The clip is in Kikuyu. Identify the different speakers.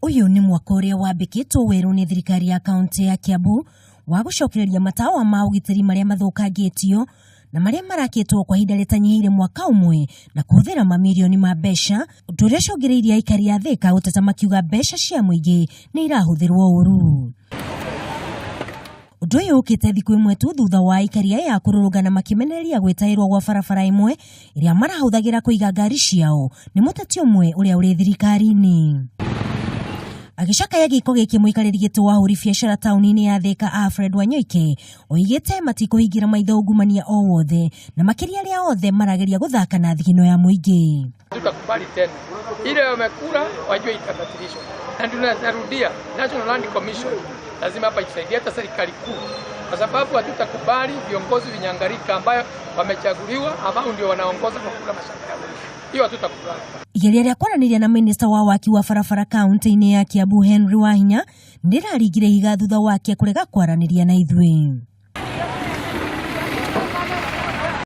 Speaker 1: Ũyũ nĩ mwaka ũrĩa wambĩkĩtwo werũ nĩ thirikari ya kaunti ya Kiambu wa gũcokereria matawa ma ũgitĩri marĩa mathũkangĩtio na marĩa marakĩtwo kwa ihinda rĩtanyihĩire mwaka ũmwe na kũhũthĩra mamirioni ma mbeca, ũndũ ũrĩa ũcũngĩrĩirie aikari a Thĩka gũteta makiuga mbeca cia mũingĩ nĩ irahũthĩrwo ũru. Ũndũ ũyũ ũkĩte thikũ ĩmwe tu thutha wa aikari aya kũrũrũngana makĩmenereria gwĩtaĩrwo gwa barabara ĩmwe ĩrĩa marahũthagĩra kũiga ngari ciao nĩ mũteti ũmwe ũrĩa ũrĩ thirikari-inĩ. Agĩcakaya gĩko gĩkĩ mũikarĩri gĩtĩ wa ahũri biacara taũni-inĩ ya Thĩka Alfred Wanyoike oigĩte matikũhingĩra maitho ungumania o wothe na makĩria arĩa othe marageria gũthaka na thigino ya mũingĩ.
Speaker 2: Tutakubali tena ile wamekula wajue itabatilishwa, na tunarudia, National Land Commission lazima hapa itusaidie, hata serikali kuu, kwa sababu hatutakubali viongozi vinyangarika ambayo wamechaguliwa ambao ndio wanaongoza kwa kula mashamba ya umma. Hiyo hatutakubali.
Speaker 1: Igeria rĩa kwaranĩria na minista wa waki wa barabara kaunti-inĩ ya Kiambu Henry Wahinya nĩrĩraringire ihiga thutha wake kũrega kwaranĩria na ithuĩ.